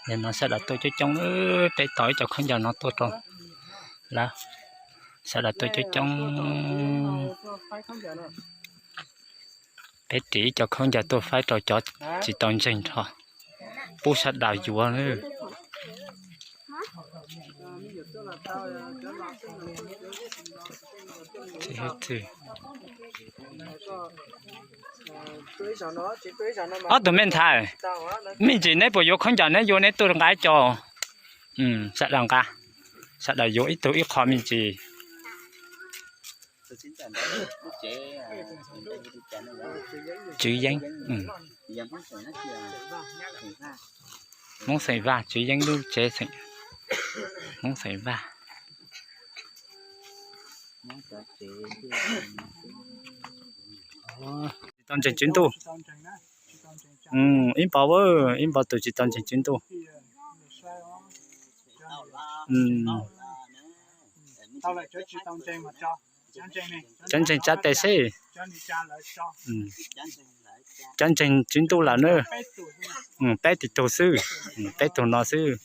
Nim no sawv daws tuaj coob coob, peb tos ib co khaub ncaws no tuaj rau lawm. Sawv daws tuaj coob coob. Peb ris ib co khaub ncaws tuaj faib rau cov tsis tau ntseeg nrho, pub sawv daws yuav. Ob tug me ntxhais, me ntsis neb puas yuav khaub ncaws, neb yuav neb tuaj nqa ib co. Sawv daws nqa, sawv daws yuav ib tug ib qho me ntsis. Tswv Yeeb, Hmoob Xeem Vaj, Tswv Yeeb lub tsev, Hmoob Xeem Vaj. Tsis tau ntseeg tswv ntuj. Ib npo, ib npo tus tsis tau ntseeg tswv ntuj. Cov ntseeg tsa tes seb. Cov ntseeg tswv ntuj lawm na, peb tug xwb, peb tug no xwb.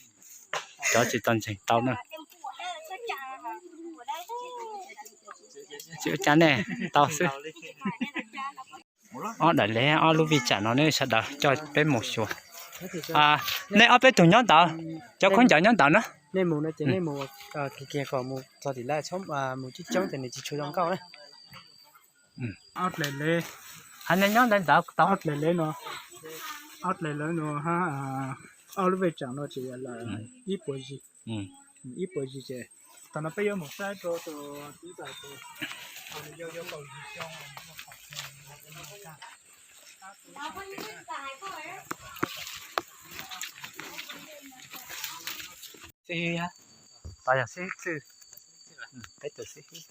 Cov tsis tau ntseeg tau na. Tsis ua cas ne, tau xwb. Ob daim leb ob lub vij tsam no ne, sawv daws coj peb mus xyuas. Nej ob peb tug nyob ntawd, cov khaub ncaws nyob ntawd na. Nej mus no ces nej mus kiag kiag kom mus txog tim lawv mus coob coob ces nws tsis tshua zoo nkauj na. Ob daim leb, hais nej nyob ntawd ntawd tau. Ob daim leb no, ob daim leb no, ob lub vij tsam no ces yog lawm ib puas yig, ib puas yig ces thaum no peb yuav mus saib rau tus txiv ntxawm tus, nws yau yau kaum yim xyoo. Xib hwb, tos yog xib hwb Tswj, peb tus xib hwb.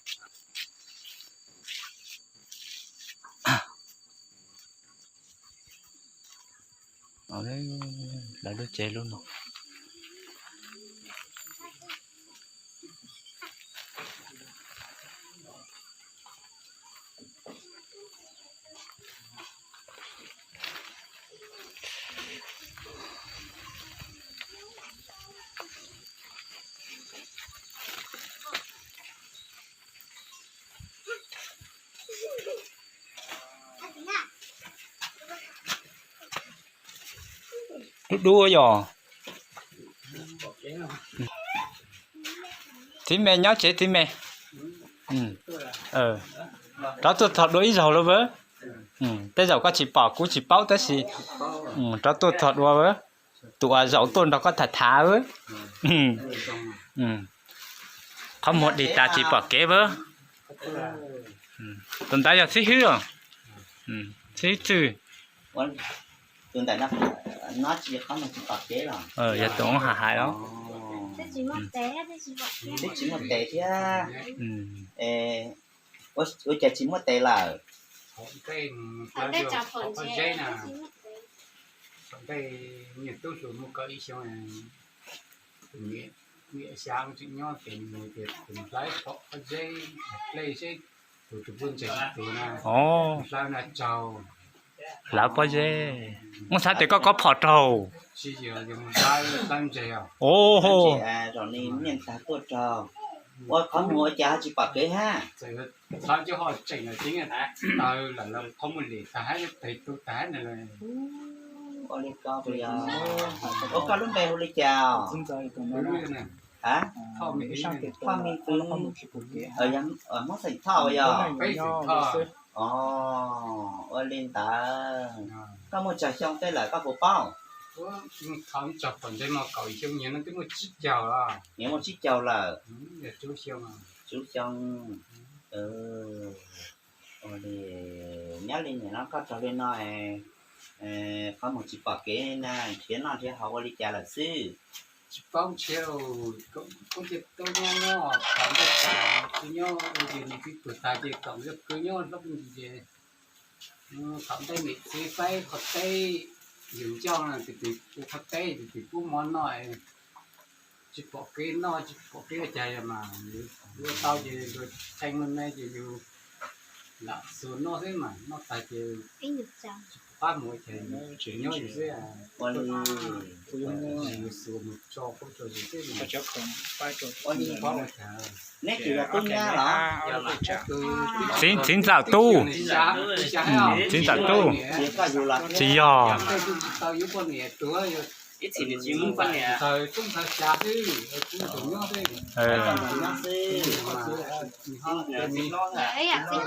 Lawv lub tsev lub no. Dub dub yog. Txiv me nyob tsev txiv me. Rov tuaj txog dua ib zaug lawm. Tej zaum koj tsis pom kuv tsis paub tab sis rov tuaj txog dua. Tus uas zaum tuaj nrog koj tham tham. Qhov muag dim tas tsis pom kev. Tus ntawd yog xib hwb. Xib hwb Tswj. Yog tus hais hais los. Twb tsis muaj tes thiab. Ua cas tsis muaj tes lawm? Thaum ntej, thaum ntej niam tub hluas muaj kaum ib xyoo, niam xyab tseem nyob ces nws tias tus hlawv phom pob zeb, dlej zeb, tus tus puag ntseeg tus na, hlawv na raug. Hlawv pob zeb, muab xav tias koj kob phom raug. Hlawv ntseeg. Ua qhov muag ua cas ho tsis pom kev hab? Ua li ko, ua koj lub npe hu li cas? Thoj Me Kwv, Hmoob xeem Thoj yog? Ua li ntawd, koj muaj tsawg xyoo tej lawm koj puas paub? Niam muaj tsib caug lawm. Tsib xyoo. Ua li, nyob li nim no koj raug li no, qhov muag tsis pom kev na, nrhiav noj nrhiav haus ua li cas lawm xwb? Tsis paub nrhiav, kuv cia tub nyob nyob thaum ntej tas, kuv nyob ua ntsis nws twb tuag tas ces kom nws kwv nyob hlob ntsis ces thaum ntej niam txiv faib qhov teb, yus ncauj no tis tis pub qhov teb tis tis pub mov noj, tsis pom kev noj tsis pom kev ua cas mas luag tau ces luag tsheej luag me ces yus lam xuas noj xwb mas noj tag ces tsis pom qab mus ua cas, tseem nyob yus xwb. Neb tsis yog tub nyab los? Txiv, txiv ntxawm tub. Txiv ntxawm tub. Tsis yog.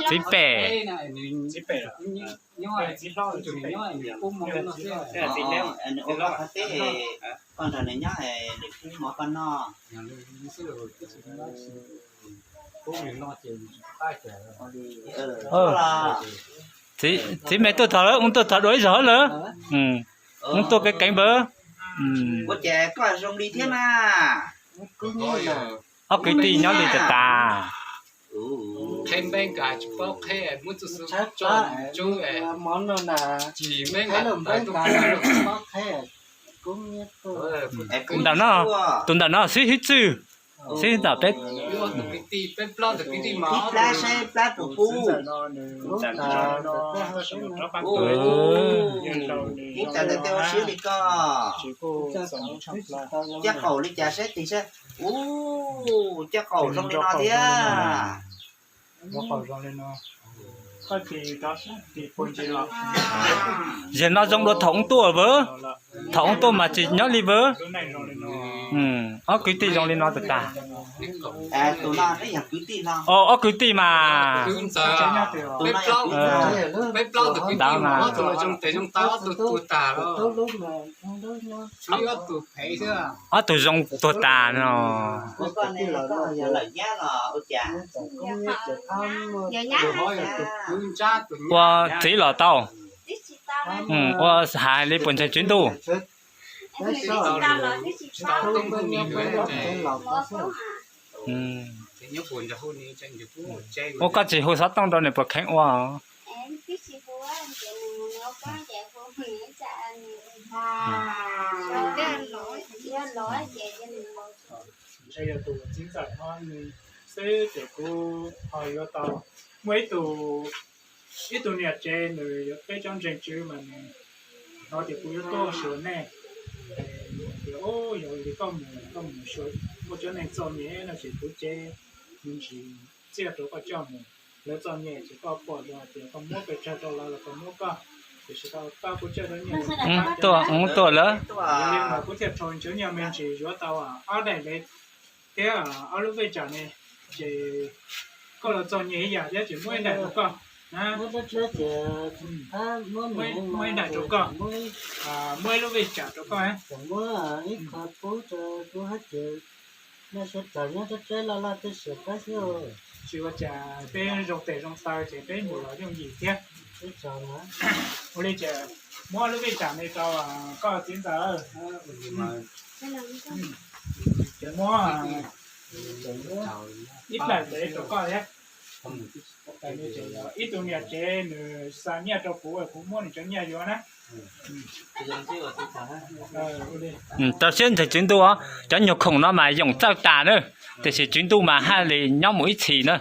Txiv pem. Koj nrog nws nyob, nws pub mov koj noj. Txiv me tuaj tog, wb tuaj tog dua ib zaug lawm. Wb tuaj kev keev npawg. Ua cas koj zoo li thiab mas? Ob kwv tij nyob li tas tas. Ntawm no, tus ntawm no xib hwb Tswj, xib hwb ntawm peb. Ub, ib tas ntawm tej ua siab li koj. Caj qaum li cas saib tig saib. Ub, caj qaum zoo li no thiab. Yam no zoo dua thaum wb tuaj vawv, thaum wb tuaj mas tsis nyob li vawv. Ob kwv tij zoo li no tas tas. Ob kwv tij mas. Ntawd mas. Ob tug zoo tuag tas no. Ua txiv los tau. Ua hais li puas ntseeg tswv ntuj? Ua koj tsis hu xov tooj rau nws puas kheev ua? Ntshe yog tus txiv ntxawm no nws xwb ces kuv ho yuav tau. Muaj ib tug, ib tug niam tsev nws yuav peb cov ntseeg tswv mas nws hnov tias kuv yuav tuaj xyuas nej, tias yog li koj mus, koj mus xyuas muaj cov neeg txom nyem no ces kuv cev me ntsis txiaj rau koj coj mus. Lawv txom nyem ces koj pom zoo hais tias koj muab pes tsawg rau lawv los koj muab koj, tiam sis tau koj kuv coj rau nyiaj. Tuaj, tuaj lawm. Yog li mas kuv thiaj rho cov nyiaj me ntsis yuav tau ob daim lev thiab ob lub vej tsam ne, ces koj los txom nyem ib yam thiab ces muab ib daim rau koj. Muab ib daim rau koj, muab ib lub vej tsam rau koj. Tsis ua cas, peb zoo tes zoo taw ces peb mus los yooj yim thiab. Ua li ces muab lub vij tsam no rau koj txiv ntxawm. Ces muab ib plaim ntev rau koj thiab. Ib tug niam tsev nws xa nyiaj rau kuv, kuv muab nws cov nyiaj yuav na. Rau siab ntseeg tswv ntuj os, cov nyuag khoom no mas yoom txawj tas na, tiam sis tswv ntuj mas haj li nyob mus ib txhis na.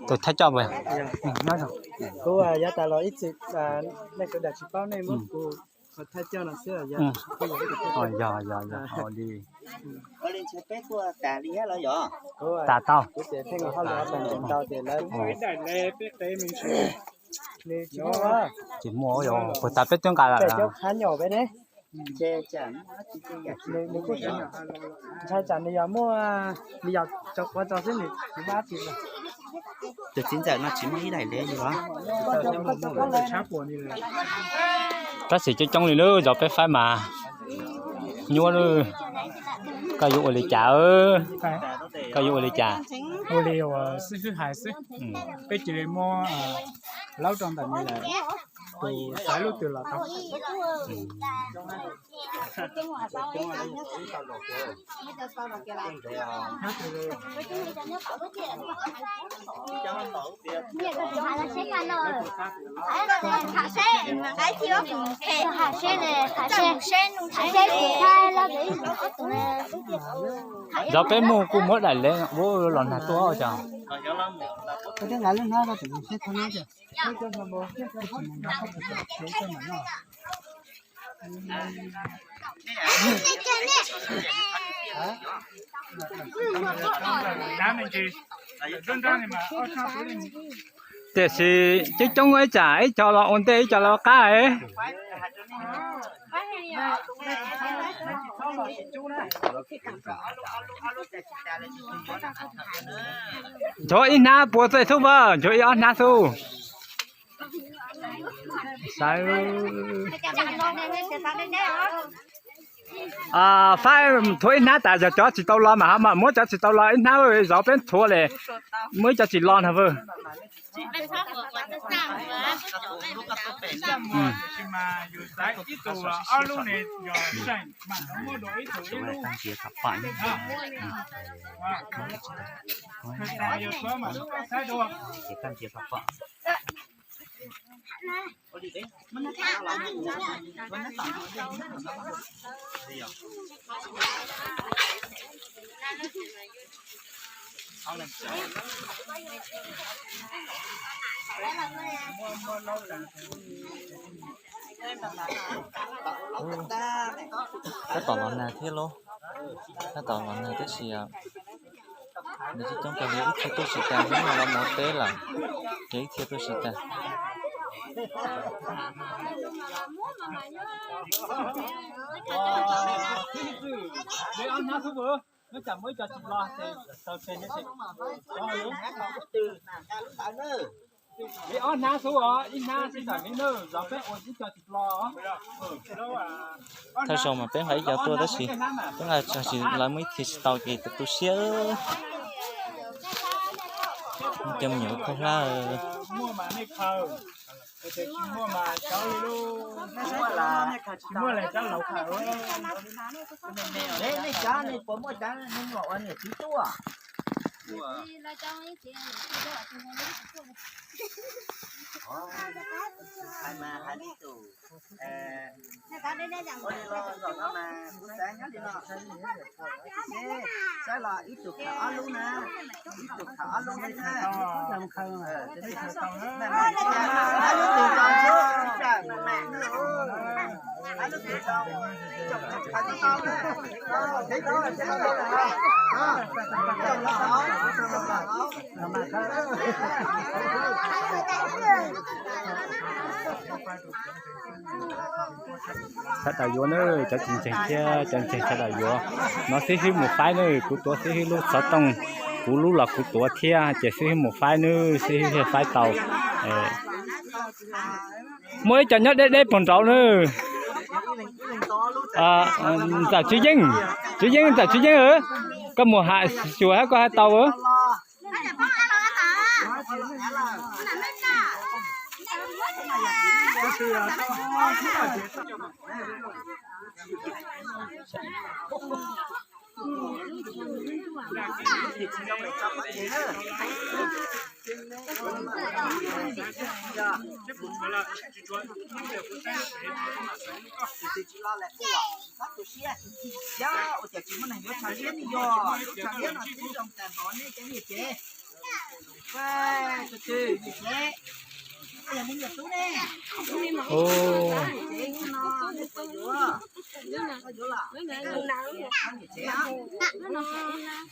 Tus thawj coj, kuv yav tas los ib txwm nej sawv daws tsis paub, nej muab kuv thawj coj no xwb. Yog, yog, yog li. Tas tau. Tsis muaj, puas tas peb twb nqa lawm. Ntshai tsam nws yog muaj, nws yog cov quav tso xwb nws tsis muaj dab tsi. Tus txiv ntxawm no tsis muaj ib daim lev li los? Tab sis coob coob li lawm, zov peb faib mas nyuaj lawm. Koj yuav ua li cas? Koj yuav ua li cas? Ua li uas xib hwb hais xwb, peb cia li muab laub rau ntawm nws lawm. tus xaiv lub twg los tau. Zov peb mus kuj muab daim lev ua los nag tuaj cas. Tiam sis coob coob ib tsam ib co los ua ntej ib co los qab. Nchuav ib hnab puas txaij xub, nchuav ib ob hnab xub. Faib thuav ib hnab tas yog cov tsis tau los mas ho mam muab cov tsis tau los ib hnab, zov peb thuav li. Muaj ib cov tsis los no. Tab tom los nag thiab lauj, tab tom los nag tab sis nws coob coob kawg li, ib txhia tuaj tsis tas, hnub no los mus teb lawm ces ib txhia tuaj tsis tas. Ib ob hnab xwb os, ib hnab xwb tam li na, zov peb ua ib co tsis los. Thawj zaug mas peb nqa ib co tuaj tab sis peb nqa tsis, lawv muaj ib txhia tsis tau ces tu tu siab. Cov me nyuam khaub hlab. Saib los ib tug khawm ob lub na, ib tug khawm ob lub xwb na. Sawv daws yuav na, cov tsis ntseeg thiab cov ntseeg sawv daws yuav. No xib hwb mus faib na, kuv tuav xib hwb lub xov tooj, kuv lub los kuv tuav thiab ces xib hwb mus faib na, xib hwb thiaj faib tau. Muaj ib co nyob deb deb puag nraud na. Ntxawm Tswv Yeej, Tswv Yeej, ntxawm Tswv Yeej, koj mus hais xyuas hab koj hais tau.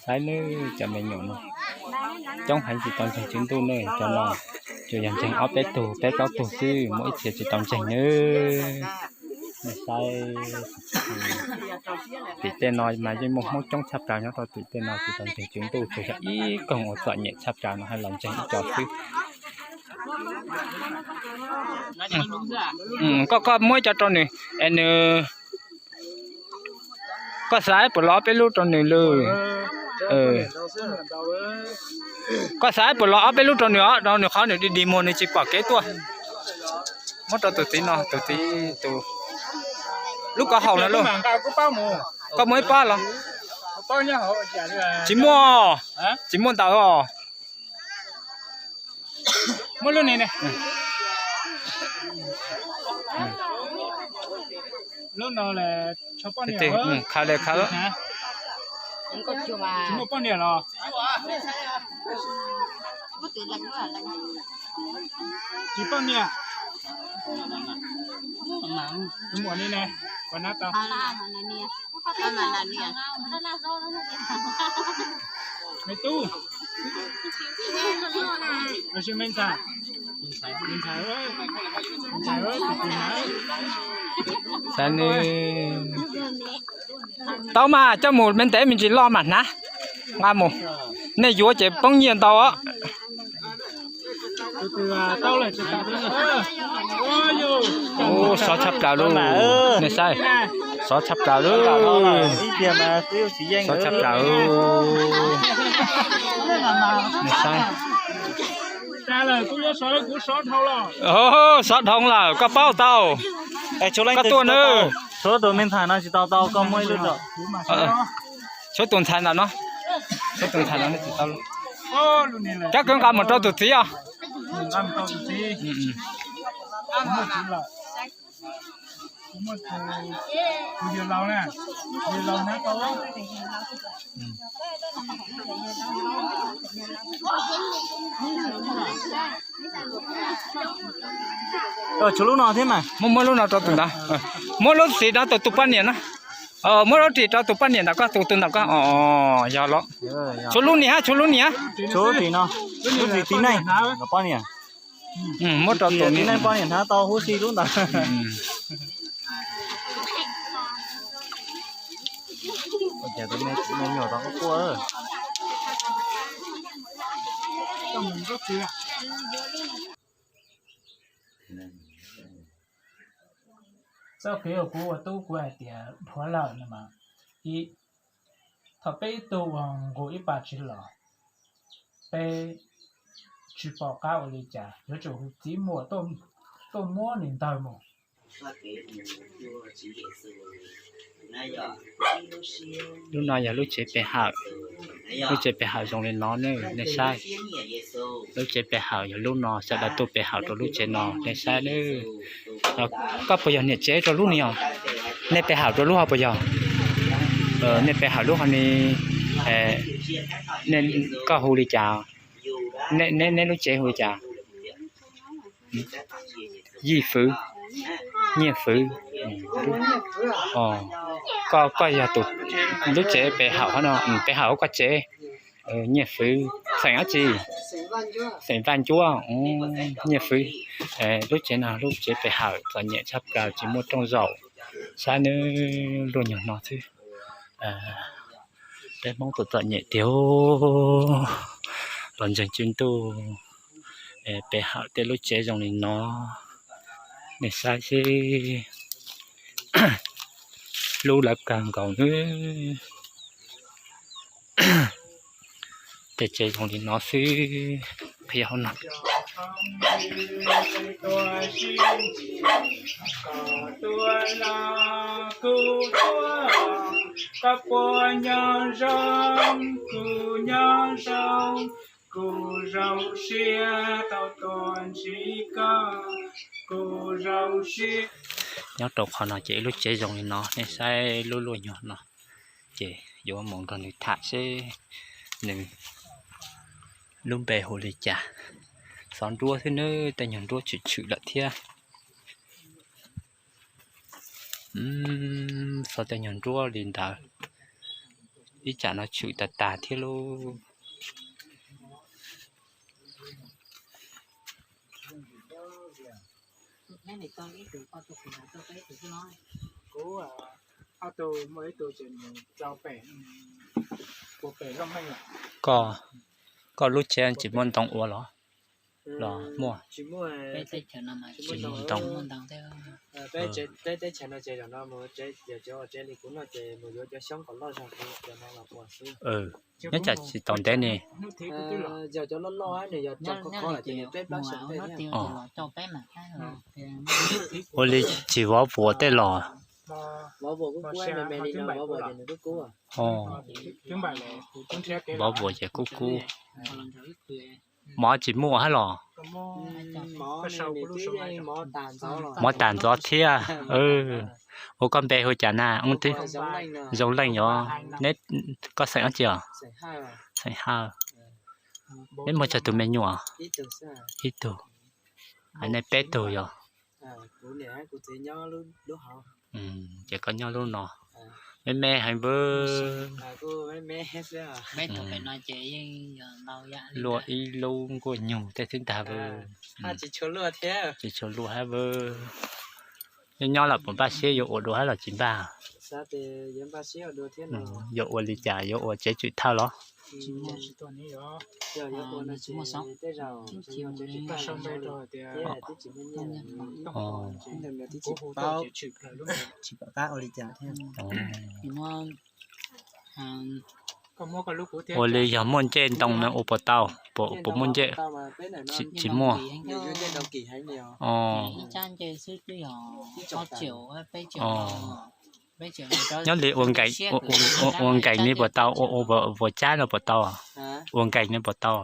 Saib nawb, cov me nyuam no coob heev tsis tau ntseeg tswv ntuj ne, cov no tsuas yog ntseeg ob peb tug peb plaub tug xwb, muaj ib txhia tsis tau ntseeg nawb. Saib tim tej no mas yeej muaj Hmoob coob tshaj plaws nyob rau tim tej no tsis tau ntseeg tswv ntuj, tsuas yog ib koog uas txom nyem tshaj plaws no hais los ntseeg ib co xwb. Koj, koj muab ib co rau nws es nws, koj xav puas los ob peb lub rau nws lwm. Koj xav puas los ob peb lub rau nws os, rau nws qhov nws dig dig muag nws tsis pom kev tuaj. Muab rau tus txiv no, tus txiv tus, lub koj haus no lauj. Koj muaj ib pob los? Tsis muaj, tsis muaj ntawd os. Muab lub ni ne. Khaws li khaws. Tsis muaj poj niam los? Tsis poj niam. Muam ni ne, ua nab tau. Me tub, los sis me ntxhais? Tau mas, coj mus me ntev me ntsis loj mas hnav. Nqa mus, nej yuav ces poob nyiaj ntau os. Ub, sov tshaj plaws lauj, nej saib. Sov tshaj plaws lauj. Sov tshaj plaws. Nej saib. Sov dhau lawm, koj paub tau. Koj tuaj na. Tshuav tus me ntxhais no tsis tau tau, koj muab ib lub rau. Tshuav tus ntxhais ntawm no, tshuav tus ntxhais no tsis tau. Kab kawg nqa mus rau tus txiv os. Tshuav lub no thiab mas. Muab, muab lub no rau tus ntawd. Muab lub xim no rau tus poj niam na. Muab lub ris rau tus poj niam ntawm koj, tus, tus ntawm koj. Yog los. Tshuav lub ni hab, tshuav lub ni hab. Tshuav lub ris no, lub ris txiv neej poj niam. Muab rau tus txiv neej poj niam hnav tau huv si lub ntawd. Tus me nyuam tau quaj. Txoj kev uas kuv ua tub kuv hais tias dhuav lawm no mas, ib, thaum peb ib tug uas nqus ib pas tsis los, peb tsis pom qab ua li cas, yuav tsum hu txiv muam tuaj muab nws ntawg mus. Lub no yog lub tsev pe hawm. Lub tsev pe hawm zoo li no ne, nej saib. Lub tsev pe hawm yog lub no, sawv daws tuaj pe hawm rau lub tsev no, nej saib nawb. Koj puas yog niam tsev rau lub ni os? Nej pe hawm rau lub hov puas yog? Nej pe hawm lub hov ni, koj hu li cas? Neb lub tsev hu li cas? Yij fwv, nyiaj fwv. Koj, koj yog tus, lub tsev pe hawm hov no, pe hawm hauv koj tsev. Nyiaj fwv, xeem dab tsi? Xeem Vaj Ncuab. Nyiaj fwv. Lub tsev no lub tsev pe hawm txom nyem tshaj plaws, tsis muaj rooj zaum. Saib nawb, luaj nyuag no xwb. Peb Hmoob txom txom nyem tiag, los ntseeg tswv ntuj, pe hawm tej lub tsev zoo li no, nej saib seb, hlub lawv kawg nkaus nawb. Tej tsev zoo li no xwb, qhia hauv no. Nyob rau qhov no ces ib lub tsev zoo li no, nej saib lub luaj nyuag no, ces yuav mus nrog nws tham seb nws lub npe hu li cas. Xov nruab xwb nawb, tej nyuag nruab tshwm tshwm lawm thiab. Xov tej nyuag nruab li ntawd, ib tsam no tshwm tag tag thiab lauj. Koj, koj lub tsev tsis muaj ntoo ua los? Los muaj, tsis muaj ntoo. Peb teb chaws no ces zaum no mus tsev, yog cov ua tsev li kuv no ces mus yuav cov xyoob kom loj zog kuv cov no los ua xwb. Nyob tsam tsis tau ntev ne. Yog cov loj loj nws yog cov khov khov lawm ces nws peb plaub xyoo tej thiab. Ua li tsis vov vuas tej los? Vov vuas kub kub me me li no, vov vuas ces nws kub kub. Vov vuas ces kub kub. Mov tsis muaj hab los? Mov tas ntxov thiab. Ua koj npe hu cas na? Zoo Leej os. Neb, koj xeem dab tsi os? Xeem Hawj. Neb muaj tsawg tus me nyuam? Ib tug. Nej peb tug yog? Ces koj nyob lub no. Me me heev npawg. Luaj ib lub nkuaj nyug tej xwb ntag npawg. Tsis tshua luaj hab npawg. Nyob nyob los puas npaj siab yuav ua dua hab los tsis npaj? Yuav ua li cas, yuav ua tsev tswm thawj los? Ua li yog muaj ncej ntoo na ua puas tau? Puas muaj ncej? Tsis muaj. Nyob li ua nkees ne puas tau, ua vuas cab no puas tau? Ua nkees ne puas tau?